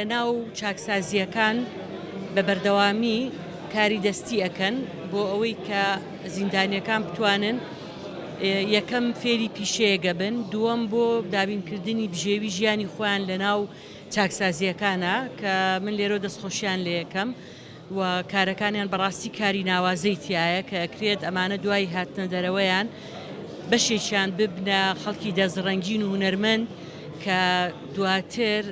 لە ناو چاکسازییەکان بە بەردەوامی کاری دەستی ئەکەن بۆ ئەوەی کە زیندانیەکان بتوانن یەکەم فێری پیشەیەگە بن، دووەم بۆ دابینکردنی بژێوی ژیانی خۆیان لە ناو چاکسازییەکانە کە من لێرەوە دەستخۆشیان لێ ئەکەم و کارەکانیان بەڕاستی کاری ناوازەی تیایە کە ئەکرێت ئەمانە دوای هاتنە دەرەوەیان بەشێکیان ببنە خەڵکی دەستڕەنگین و هونەرمەند کە دواتر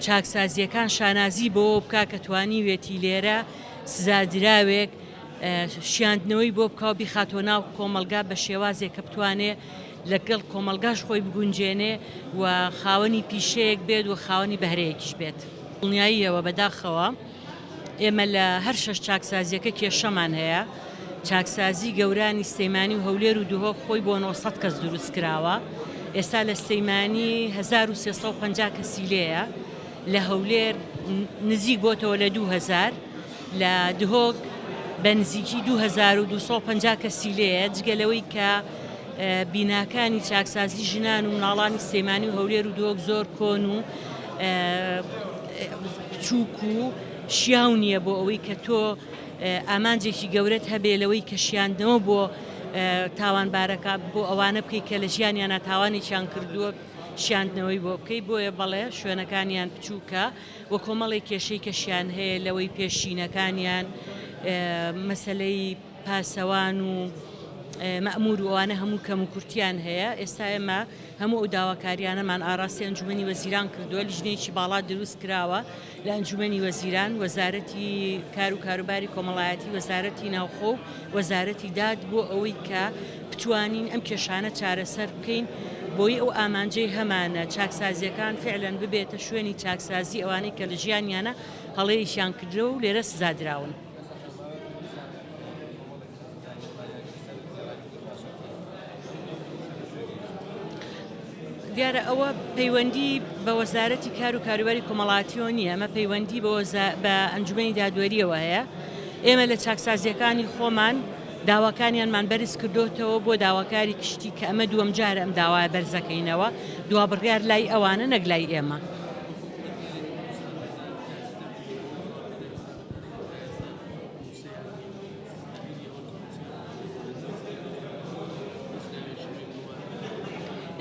چاکسازییەکان شانازی بەوە بکا کە توانیوێتی لێرە سزادراوێک شیاندنەوەی بۆ بکا و بیخاتەوە ناو کۆمەڵگا بە شێوازێک کە بتوانێ لەگەڵ کۆمەڵگاش خۆی بگونجێنێ و خاوەنی پیشەیەک بێت و خاوەنی بەهرەیەکیش بێت. دڵنیاییەوە بەداخەوە ئێمە لە هەر شەش چاکسازییەکە کێشەمان هەیە، چاکسازی گەورانی سلێمانی و هەولێر و دهۆک خۆی بۆ 900 کەس دروست کراوە، ئێستا لە سلێمانی 1350 کەسی لێیە، لە هەولێر نزیک بۆتەوە لە 2000، لە دهۆک بە نزیکی 2250 کەسی لێیە، جگە لەوەی کە بیناکانی چاکسازی ژنان و مناڵانی سلێمانی و هەولێر و دهۆک زۆر کۆن و بچووک و شیاو نییە بۆ ئەوەی کە تۆ ئامانجێکی گەورەت هەبێ لەوەی کە شیاندنەوە بۆ تاوانبارەکە بۆ ئەوانە بکەیت کە لە ژیانیانە تاوانێکیان کردووە شیاندنەوەی بۆ بکەیت بۆیە بەڵێ شوێنەکانیان بچووکە و کۆمەڵێک کێشەی کەشیان هەیە لەوەی پێشینەکانیان مەسەلەی پاسەوان و مەئمور و ئەوانە هەموو کەم و کورتیان هەیە ئێستا ئێمە هەموو ئەو داواکاریانەمان ئاراستەی ئەنجومەنی وەزیران کردووە لیژنەیەکی باڵا دروست کراوە لە ئەنجومەنی وەزیران وەزارەتی کار و کاروباری کۆمەڵایەتی وەزارەتی ناوخۆ و وەزارەتی داد بۆ ئەوەی کە بتوانین ئەم کێشانە چارەسەر بکەین بۆی ئەو ئامانجەی هەمانە چاکسازیەکان فعلەن ببێتە شوێنی چاکسازی ئەوانەی کە لە ژیانیانە هەڵەیەکیان کردووە و لێرە سزا دراون. دیارە ئەوە پەیوەندی بە وەزارەتی کار و کاروباری کۆمەڵاتیەوە نییە ئەمە پەیوەندی بە ئەنجومەنی دادوەریەوە هەیە ئێمە لە چاکسازیەکانی خۆمان داواکانیانمان بەرز کردوتەوە بۆ داواکاری کشتی کە ئەمە دووەم جارە ئەم داوایە بەرزەکەینەوە دوا بڕیار لای ئەوانە نەک لای ئێمە.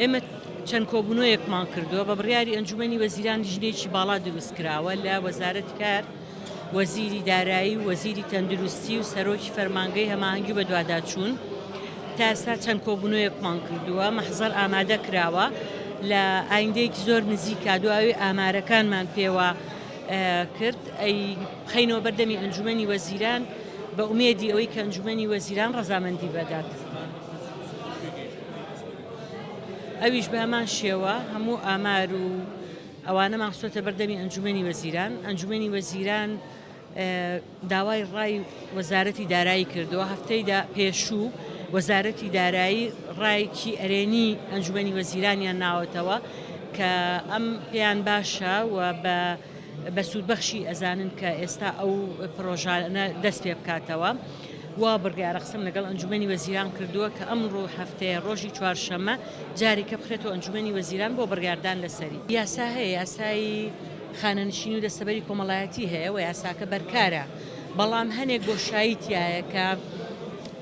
ئێمە چەند کۆبوونەوەیەکمان کردووە بە بڕیاری ئەنجومەنی وەزیران لیژنەیەکی باڵا دروست کراوە لە وەزارەت کار وەزیری دارایی و وەزیری تەندروستی و سەرۆکی فەرمانگەی هەماهەنگی و بەدواداچوون تا ئێستا چەند کۆبوونەوەیەکمان کردووە مەحزەر ئامادە کراوە لە ئایندەیەکی زۆر نزیکا دوای ئامارەکانمان پێوە کرد ئەی بخەینەوە بەردەمی ئەنجومەنی وەزیران بە ئومێدی ئەوەی کە ئەنجومەنی وەزیران ڕەزامەندی بەدات. ئەویش بە هەمان شێوە هەموو ئامار و ئەوانەمان خستۆتە بەردەمی ئەنجومەنی وەزیران ئەنجومەنی وەزیران داوای ڕای وەزارەتی دارایی کردووە هەفتەی پێشوو وەزارەتی دارایی ڕایەکی ئەرێنی ئەنجومەنی وەزیرانیان ناوەتەوە کە ئەم پێیان باشە و بە بە سوودبەخشی ئەزانن کە ئێستا ئەو پرۆژانە دەست پێ بکاتەوە. وا بڕیارە قسەم لەگەڵ ئەنجومەنی وەزیران کردووە کە ئەمڕۆ هەفتەیە ڕۆژی چوارشەممە جارێکە بخرێتەوە ئەنجومەنی وەزیران بۆ بڕیاردان لەسەری. یاسا هەیە، یاسای خانەنشینی و دەستەبەری کۆمەڵایەتی هەیە و یاساکە بەرکارە، بەڵام هەنێک بۆشایی تیایە کە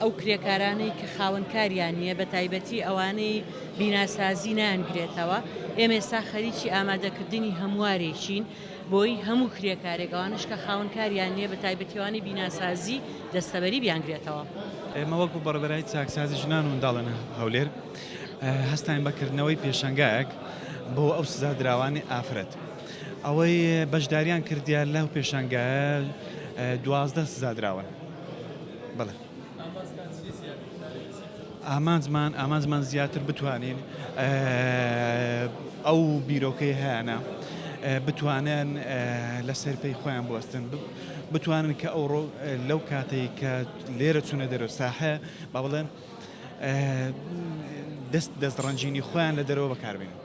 ئەو کرێکارانەی کە خاوەن کاریان نییە بە تایبەتی ئەوانەی بیناسازی نایانگرێتەوە، ئێمە ئێستا خەریکی ئامادەکردنی هەموارێکین بۆی هەموو کرێکارێک ئەوانەش کە خاوەن کاریان نییە بە تایبەتی ئەوانەی بیناسازی دەستەبەری بیانگرێتەوە. ئێمە وەکو بەڕێوەبەرایەتی چاکسازی ژنان و منداڵان هەولێر هەستاین بە کردنەوەی پێشانگایەک بۆ ئەو سزادراوانی ئافرەت. ئەوەی بەشداریان کردیە لەو پێشانگایە 12 سزادراون. بەڵێ. ئامانجمان ئامانجمان زیاتر بتوانین ئەو بیرۆکەی هەیانە بتوانن لەسەر پێی خۆیان بوەستن بتوانن کە ئەوڕۆ لەو کاتەی کە لێرە چوونە دەرەوە ساحە با بڵێن دەست دەست ڕەنجینی خۆیان لە دەرەوە بەکاربێنن.